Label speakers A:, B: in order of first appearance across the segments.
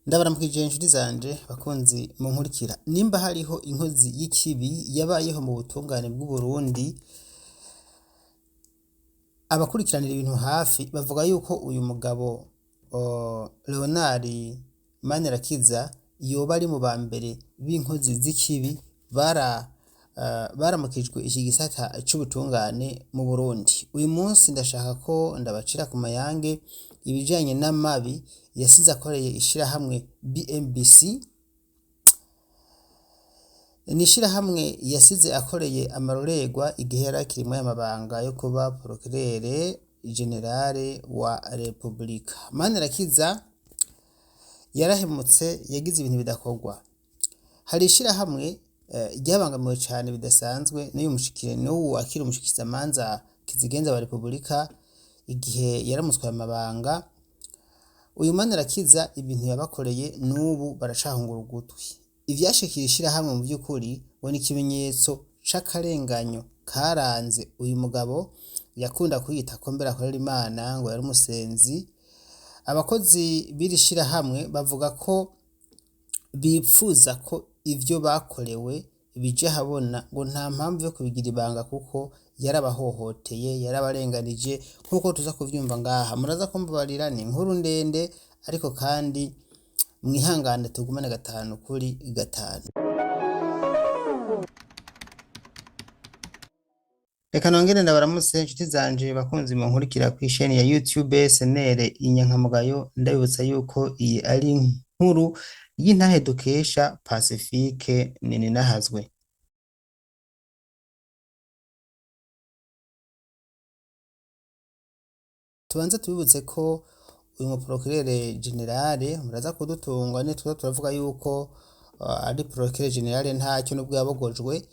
A: Ndabaramukije inshuti zanje bakunzi munkurikira, nimba hariho inkozi y'ikibi yabayeho mu butungane bw'Uburundi, abakurikiranira ibintu hafi bavuga yuko uyu mugabo Leonard Manirakiza yoba ari mu ba mbere b'inkozi z'ikibi baramukijwe iki gisata c'ubutungane mu Burundi. Uyu munsi ndashaka ko ndabacira ku mayange ibijanye n'amabi yasize akoreye ishirahamwe BMBC, ni ishirahamwe yasize akoreye amarorerwa igihe yari akiri muri aya mabanga yo kuba procureur general wa Republika. Manirakiza yarahemutse, yagize ibintu bidakorwa. Hari ishirahamwe ryabangamiwe cane bidasanzwe n'uyu mushikire n'uwu akiri umushikizamanza kizigenza wa Republika igihe yaramutswe aya mabanga. Uyu Manirakiza ibintu yabakoreye n'ubu baracahungura ugutwi. Ivyashikiye ishirahamwe mu vy'ukuri ngo ni ikimenyetso c'akarenganyo karanze uyu mugabo yakunda kwiyita ko mbere akorera Imana, ngo yari umusenzi. Abakozi b'iri shirahamwe bavuga ko bipfuza ko ivyo bakorewe bija ahabona, ngo nta mpamvu yo kubigira ibanga kuko yarabahohoteye, yarabarenganije nk'uko tuza kuvyumva ngaha. Muraza kumbabarira ni inkuru ndende, ariko kandi mwihangane tugumane gatanu kuri gatanu. Reka nongere ndabaramutse inshuti zanje bakunzi munkurikira kw'isheni ya YouTube SNL Inyankamugayo, ndabibutsa yuko iyi ari inkuru y'intahe dukesha Pacifique Nininahazwe. Tubanze tubibutse ko uyu muprocureur general muraza kudutunga nitwe turavuga yuko ari procureur general ntacyo nubwo yabogojwe.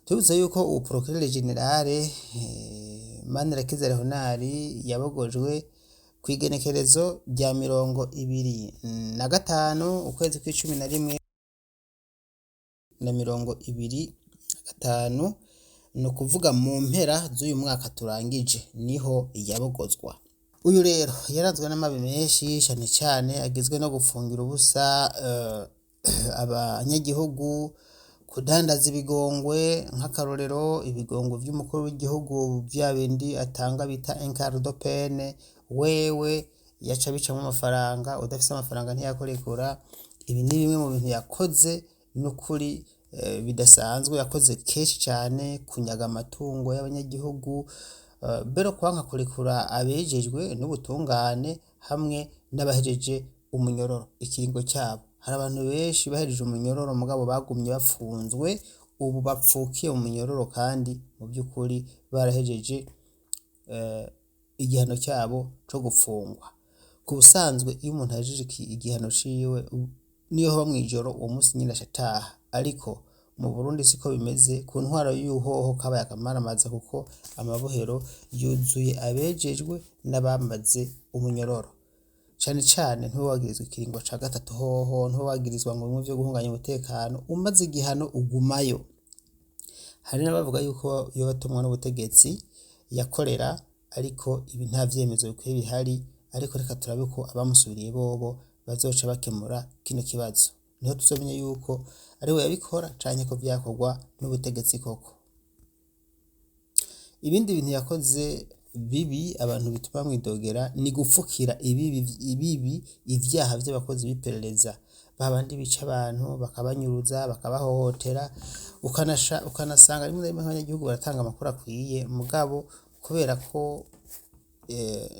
A: Tubibutse yuko ubu procureur general Manirakiza Leonard yabogojwe kw'igenekerezo rya 25 ukwezi kw'icumi na rimwe na 2025, ni ukuvuga mu mpera z'uyu mwaka turangije niho yabogozwa. Uyu rero yaranzwe n'amabi menshi cane cane agizwe no gupfungira ubusa abanyagihugu, kudandaza ibigongwe nk'akarorero ibigongwe vy'umukuru w'igihugu vya bindi atanga bita encart de peine, wewe yaca abicamwo amafaranga, udafise amafaranga ntiyakurekura. Ibi ni bimwe mu bintu yakoze n'ukuri bidasanzwe, yakoze kenshi cane, kunyaga amatungo y'abanyagihugu, mbere kwanka kurekura abejejwe n'ubutungane hamwe n'abahejeje umunyororo ikiringo cabo. Hari abantu benshi bahejeje umunyororo mugabo bagumye bapfunzwe, ubu bapfukiye mu munyororo kandi mu vy'ukuri barahejeje igihano cabo co gupfungwa. Ku busanzwe iyo umuntu ahejeje igihano ciwe niyo hoba mw'ijoro uwo munsi nyene aca ataha, ariko mu Burundi siko bimeze, ku ntwaro y'uhoho kabaye akamaramaza kuko amabohero yuzuye abejejwe n'abamaze umunyororo. Cane cane ntiwoba wagirizwa ikiringo ca gatatu hoho, ntiwoba wagirizwa ngo bimwe vyo guhungabanya umutekano, umaze igihano ugumayo. Hari n'abavuga yuko yoba atumwa n'ubutegetsi yakorera, ariko ibi nta vyemezo bikwiye bihari, ariko reka turabe ko abamusubiriye bobo bazoca bakemura kino kibazo. Niho tuzomenya yuko ariwe yabikora canke ko vyakorwa n'ubutegetsi koko. Ibindi bintu yakoze bibi abantu bituma bamwidogera ni gupfukira ibibi ivyaha vy'abakozi b'iperereza, babandi bica abantu bakabanyuruza bakabahohotera, ukanasanga rimwe na rimwe nk'abanyagihugu baratanga amakuru akwiye, mugabo kubera ko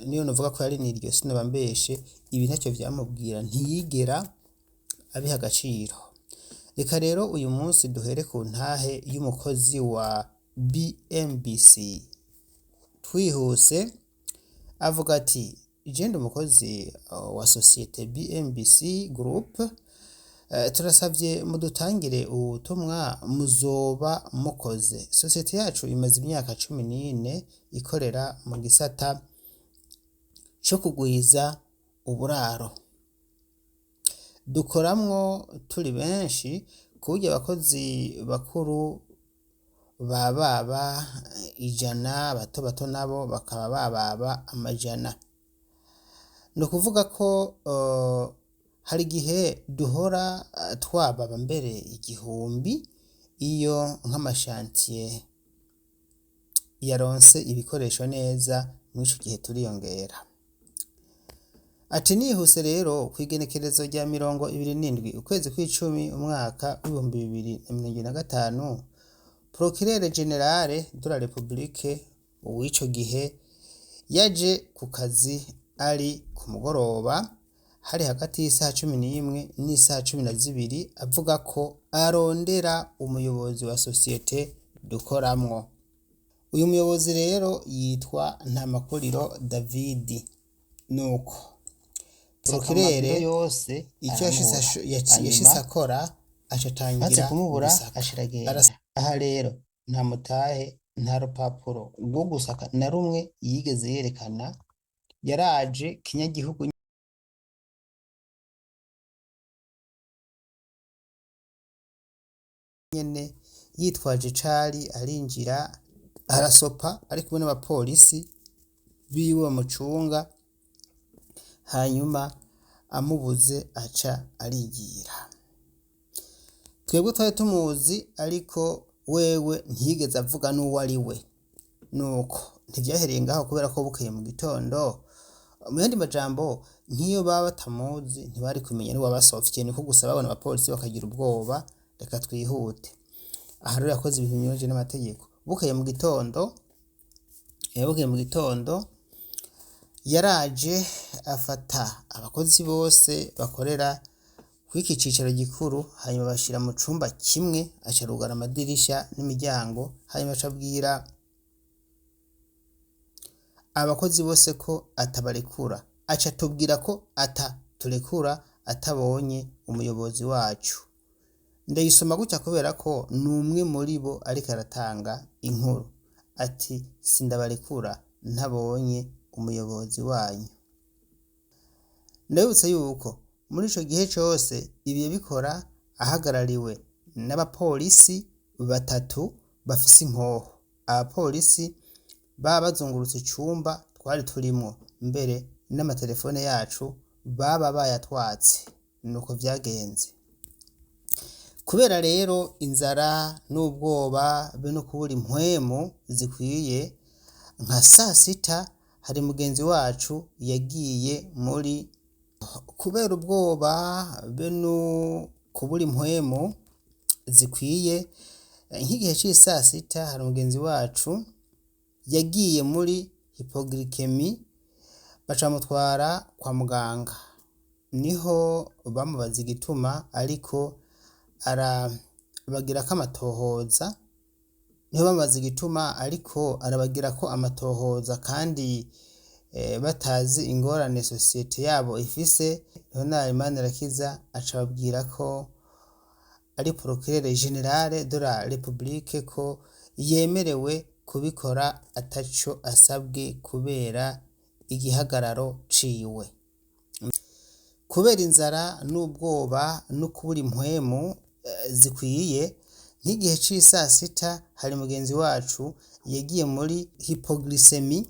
A: niyo novuga ko yari niryo sinoba mbeshe, ibi ntacyo vyamubwira, ntiyigera abiha agaciro. Reka rero uyu munsi duhere ku ntahe y'umukozi wa BMBC. Twihuse avuga ati: je ndi umukozi wa sosiyete BMBC Group, turasavye mudutangire ubutumwa muzoba mukoze. Sosiyete yacu imaze imyaka 14 ikorera mu gisata co kugwiza uburaro. Dukoramwo turi benshi kuburyo abakozi bakuru bababa 100, bato bato nabo bakaba bababa 100. Ni ukuvuga ko Hari igihe duhora twababa mbere 1000 iyo nk'amashantiye yaronse ibikoresho neza, mw'ico gihe turiyongera. Ati nihuse rero kw'igenekerezo rya 27 ukwezi kw'icumi umwaka w'2025, Procureur General de la République w'ico gihe yaje ku kazi ari ku mugoroba, hari hagati y'isaha 11 n'isaha 12, avuga ko arondera umuyobozi wa sosiyete dukoramwo. Uyu muyobozi rero yitwa Ntamakuriro David. Nuko
B: Procureur
A: Procureur
B: yose
A: icyo
B: aramubura,
A: yashitse
B: hanyuma
A: akora aca
B: maze
A: atangira
B: kumubura
A: gusaka.
B: ashiragenda.
A: Arasaka.
B: Aha rero nta mutahe, nta rupapuro rwo gusaka na rumwe yigeze yerekana,
A: Yaraje kinyagihugu nyene yitwaje icari, arinjira arasopa ari kumwe n'abapolisi biwe bamucunga, hanyuma amubuze aca arigira. Twebwe twari tumuzi ariko wewe ntiyigeze avuga n'uwo ari we. Nuko ntivyahereye ngaho kubera ko bukeye mu gitondo, mu yandi majambo nk'iyo baba batamuzi ntibari kumenya n'uwabasofye, niko gusa babona abapolisi bakagira ubwoba. Reka twihute. Aha rero yakoze ibintu binyuranyije n'amategeko. Bukeye mu gitondo, bukeye mu gitondo yaraje afata abakozi bose bakorera kw'iki cicaro gikuru, hanyuma bashira mu cumba kimwe, aca arugara amadirisha n'imiryango, hanyuma aca abwira abakozi bose ko atabarekura, aca atubwira ko ataturekura atabonye umuyobozi wacu. Ndayisoma gutya kubera ko ni umwe muri bo ariko aratanga inkuru. Ati sindabarekura ntabonye umuyobozi wanyu. Ndabibutsa yuko muri ico gihe cose ibi yabikora ahagarariwe n'abapolisi batatu bafise inkoho. Abapolisi baba bazungurutse icumba twari turimwo, mbere n'amatelefone yacu baba bayatwatse. Nuko vyagenze. Kubera rero inzara n'ubwoba be no kubura impwemu zikwiye, nka sasita hari mugenzi wacu yagiye muri kubera ubwoba be no kubura impwemu zikwiye, nk'igihe c'isasita hari mugenzi wacu yagiye muri hypoglycemie, baca bamutwara kwa muganga. Niho bamubaza igituma ariko arabagirako amatohoza, niho bamubaza igituma ariko arabagirako amatohoza kandi batazi ingorane sosiyete yabo ifise. Leonard Manirakiza aca ababwira ko ari Procureur General de la République, ko yemerewe kubikora ataco asabwe kubera igihagararo ciwe. Kubera inzara n'ubwoba no kubura impwemu zikwiye, nk'igihe c'isasita hari mugenzi wacu yagiye muri hypoglycemie,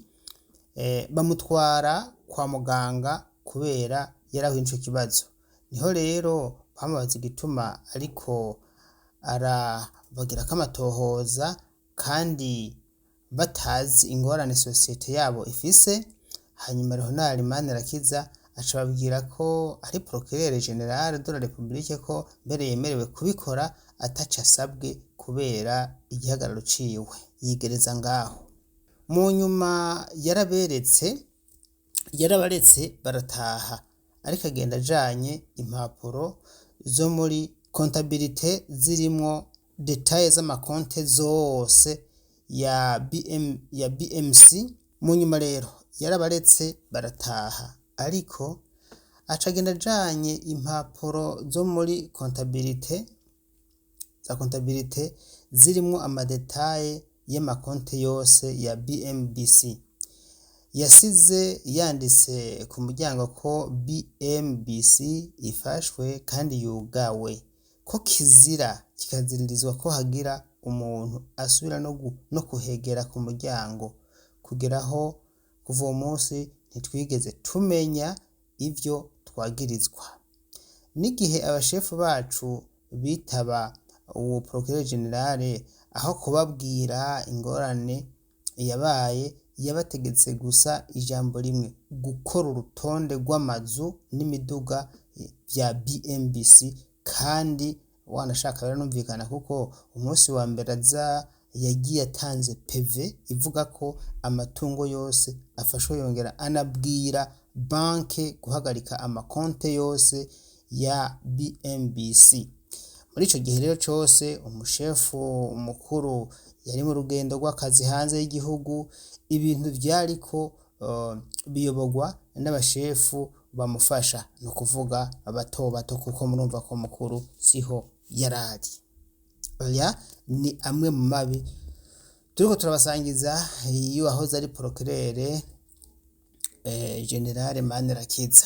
A: bamutwara kwa muganga kubera yarahuye n'ico kibazo. Niho rero bamubaza igituma ariko arabagirako amatohoza kandi batazi ingorane sosiyete yabo ifise, hanyuma Leonard Manirakiza aca ababwira ko ari Procureur General de la République, ko mbere yemerewe kubikora ataco asabwe kubera igihagararo ciwe. Yigereza ngaho. Mu nyuma yaraberetse, yarabaretse barataha, ariko agenda ajanye impapuro zo muri comptabilité zirimwo detaye z'amakonte zose ya BM, ya BMC. Mu nyuma rero yarabaretse barataha, ariko aca agenda ajanye impapuro zo muri comptabilité za comptabilité zirimwo amadetaye y'amakonte yose ya BMBC. Yasize yanditse ku muryango ko BMBC ifashwe kandi yugawe, ko kizira kikaziririzwa ko hagira umuntu asubira no kuhegera ku muryango. Kugeraho kuva uwo munsi ntitwigeze tumenya ivyo twagirizwa. N'igihe abashefu bacu bitaba uwo procureur general, aho kubabwira ingorane yabaye, yabategetse gusa ijambo rimwe: gukora urutonde rw'amazu n'imiduga vya BMBC. Kandi wanashaka biranumvikana, kuko umunsi wa mbere aza yagiye atanze PV ivuga ko amatungo yose afashwe, yongera anabwira banke guhagarika amakonte yose ya BMBC. Muri ico gihe rero cose umushefu mukuru yari mu rugendo rw'akazi hanze y'igihugu, ibintu vyariko biyoborwa n'abashefu bamufasha, ni ukuvuga bato bato, kuko murumva ko mukuru siho yarari. Oya, ni amwe mu mabi turiko turabasangiza iyo wahoze ari procureur general Manirakiza.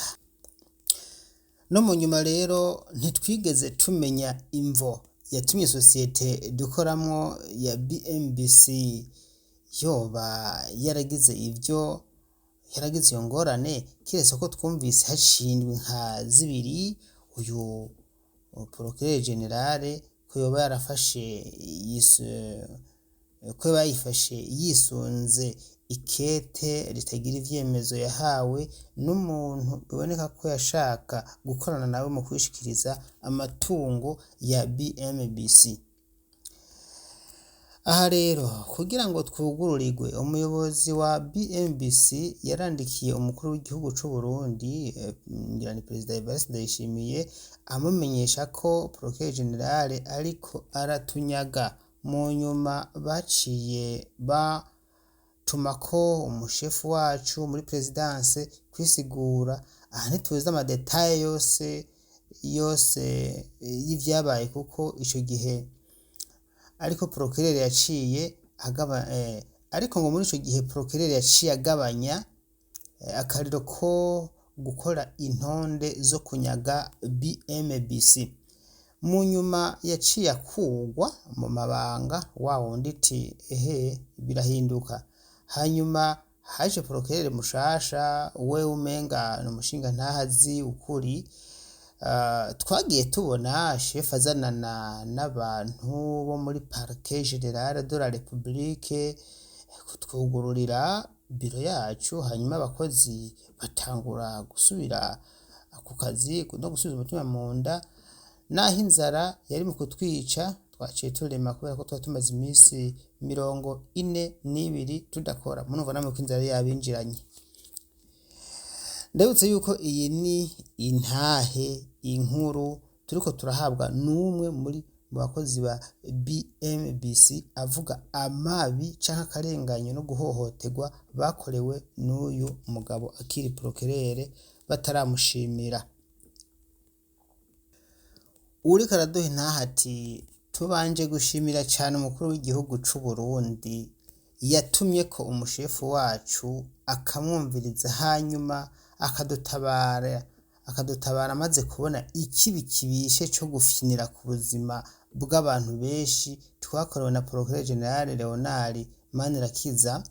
A: No mu nyuma rero ntitwigeze tumenya imvo yatumye sosiyete dukoramwo ya BMBC yoba yaragize ivyo, yaragize iyo ngorane, kiretse ko twumvise hacindwe nka zibiri uyu procureur general ko yoba yarafashe ko yoba yayifashe yisunze ikete ritagira ivyemezo yahawe n'umuntu biboneka ko yashaka gukorana nawe mu kwishikiriza amatungo ya BMBC. Aha rero kugira ngo twugururirwe, umuyobozi wa BMBC yarandikiye umukuru w'igihugu c'u Burundi, ngira ni Perezida Evariste Ndayishimiye, amumenyesha ko procureur general ariko aratunyaga. Mu nyuma baciye batumako umushefu wacu muri presidence kwisigura. Aha ntituzi amadetaye yose yose y'ivyabaye, kuko ico gihe ariko procureur yaciye agaba, ariko ngo muri ico gihe procureur yaciye agabanya akariro ko gukora intonde zo kunyaga BMBC. Mu nyuma yaciye akurwa mu mabanga, wa wundi iti ehe birahinduka. Hanyuma haje procureur mushasha, we umenga ni umushinga ntahazi ukuri. Twagiye tubona chef azanana n'abantu bo muri parquet general de la République kutwugururira biro yacu, hanyuma abakozi batangura gusubira ku kazi no gusubiza umutima mu nda, naho inzara yari mu kutwica. Twaciye turema kubera ko twari tumaze iminsi 42 tudakora. Murumva namwe ko inzara yabinjiranye. Ndabutse yuko iyi ni intahe, inkuru turiko turahabwa n'umwe muri mu bakozi ba BMBC, avuga amabi canke akarenganyo no guhohoterwa bakorewe n'uyu mugabo akiri procureur bataramushimira. Uwuriko araduha intahe ati: tubanje gushimira cane umukuru w'igihugu c'u Burundi yatumye ko umushefu wacu akamwumviriza, hanyuma akadutabara amaze kubona ikibi kibishe co gufinira ku buzima bw'abantu benshi twakorewe na procureur general Leonard Manirakiza.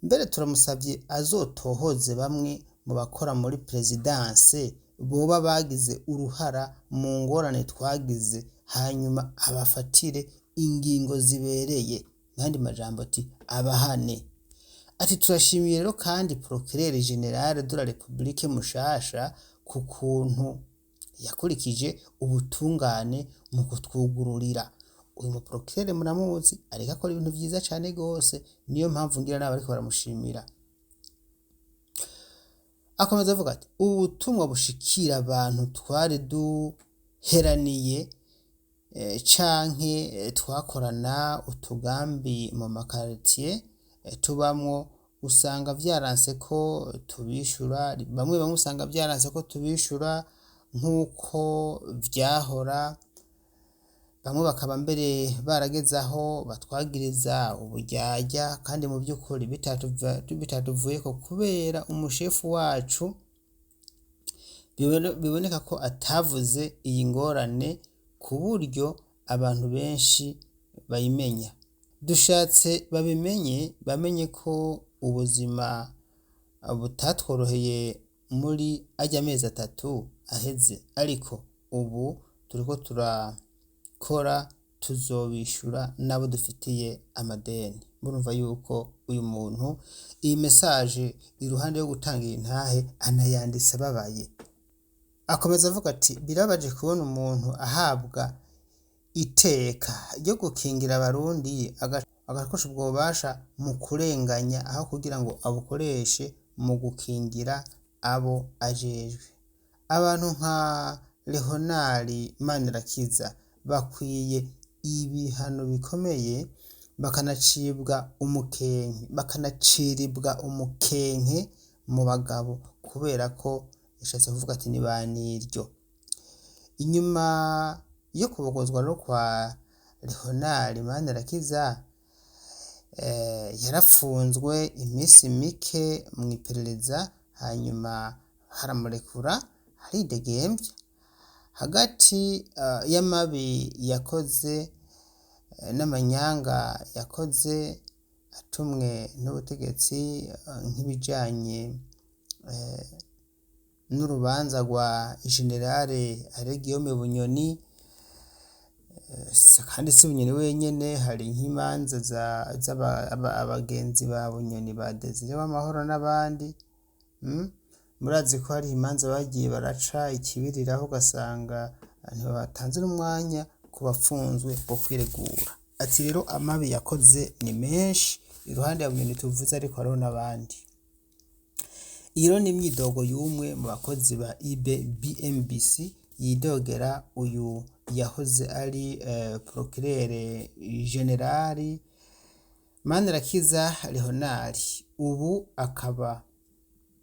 A: Mbere turamusavye azotohoze bamwe mu bakora muri presidence boba bagize uruhara mu ngorane twagize, hanyuma abafatire ingingo zibereye. N'ayandi majambo ati abahane. Ati turashimiye rero kandi procureur general de la République mushasha ku kuntu yakurikije ubutungane mu kutwugururira. Uyu mu procureur muramuzi, ariko akora ibintu vyiza cane gose, niyo mpamvu ngira nabo bariko baramushimira. Akomeza avuga ati ubutumwa bushikira abantu twari duheraniye canke twakorana utugambi mu makaritiye tubamwo, usanga vyaranse ko tubishura, bamwe bamwe usanga vyaranse ko tubishura nk'uko vyahora, bamwe bakaba mbere barageze aho batwagiriza uburyarya, kandi mu by'ukuri bitatuvuyeko, kubera umushefu wacu biboneka ko atavuze iyi ngorane ku buryo abantu benshi bayimenya. Dushatse babimenye, bamenye ko ubuzima butatworoheye muri arya mezi atatu. aheze, ariko ubu turiko turakora, tuzobishura n'abo dufitiye amadeni. Murumva yuko uyu muntu iyi message, iruhande yo gutanga iyi ntahe, anayanditse ababaye. Akomeza avuga ati: "Birabaje kubona umuntu ahabwa iteka ryo gukingira Abarundi, agakoresha ubwo bubasha mu kurenganya aho kugira ngo abukoreshe mu gukingira abo ajejwe. Abantu nka Leonard Manirakiza bakwiye ibihano bikomeye, bakanacibwa umukenke, bakanaciribwa umukenke mu bagabo", kubera ko yashatse kuvuga ati ni baniryo. Inyuma yo kubogozwa no kwa Leonard Manirakiza, yarapfunzwe iminsi mike mu iperereza, hanyuma haramurekura aridegembya. Hagati y'amabi yakoze n'amanyanga yakoze atumwe n'ubutegetsi, nk'ibijanye n'urubanza rwa Generale Alain Bunyoni, kandi si Bunyoni wenyene, hari nk'imanza z'abagenzi ba Bunyoni, ba Desire Uwamahoro n'abandi. Murazi ko hari imanza bagiye baraca ikibiriraho, ugasanga ntibatanze n'umwanya ku bapfunzwe wo kwiregura. Ati rero amabi yakoze ni menshi, iruhande ya Bunyoni tuvuze, ariko hariho n'abandi. Iyi rero ni imyidogo y'umwe mu bakozi ba IB BMBC yidogera uyu yahoze ari procureur general Manirakiza Leonard, ubu akaba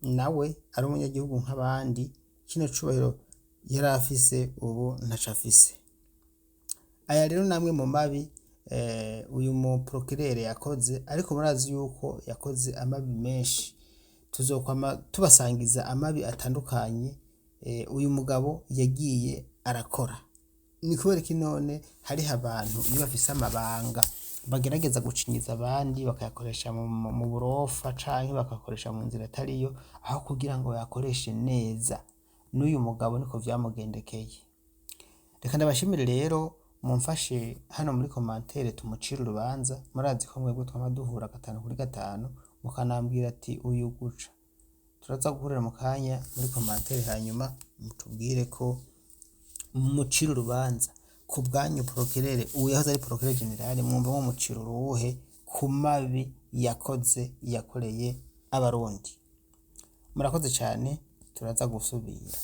A: nawe ari umunyagihugu nk'abandi. Kino cubahiro yari afise ubu ntaco afise. Aya rero namwe mu mabi uyu mu procureur yakoze, ariko murazi yuko yakoze amabi menshi. Tuzokwama tubasangiza amabi atandukanye uyu mugabo yagiye arakora. Ni kubera iki none hariho abantu iyo bafise amabanga bagerageza gucinyiza abandi, bakayakoresha mu burofa canke bakayakoresha mu nzira atariyo, aho kugira ngo bayakoreshe neza? N'uyu mugabo niko vyamugendekeye. Reka ndabashimire rero, mumfashe hano muri commentaire tumucire urubanza. Murazi ko mwebwe twama duhura gatanu kuri gatanu, mukanambwira ati uyu guca. Turaza guhurira mu kanya muri commentaire, hanyuma mutubwire ko mumucira urubanza. Ku bwanyu, procureur, uwo yahoze ari procureur general, mwumva mumucira uruhe ku mabi yakoze, yakoreye Abarundi? Murakoze cane, turaza gusubira.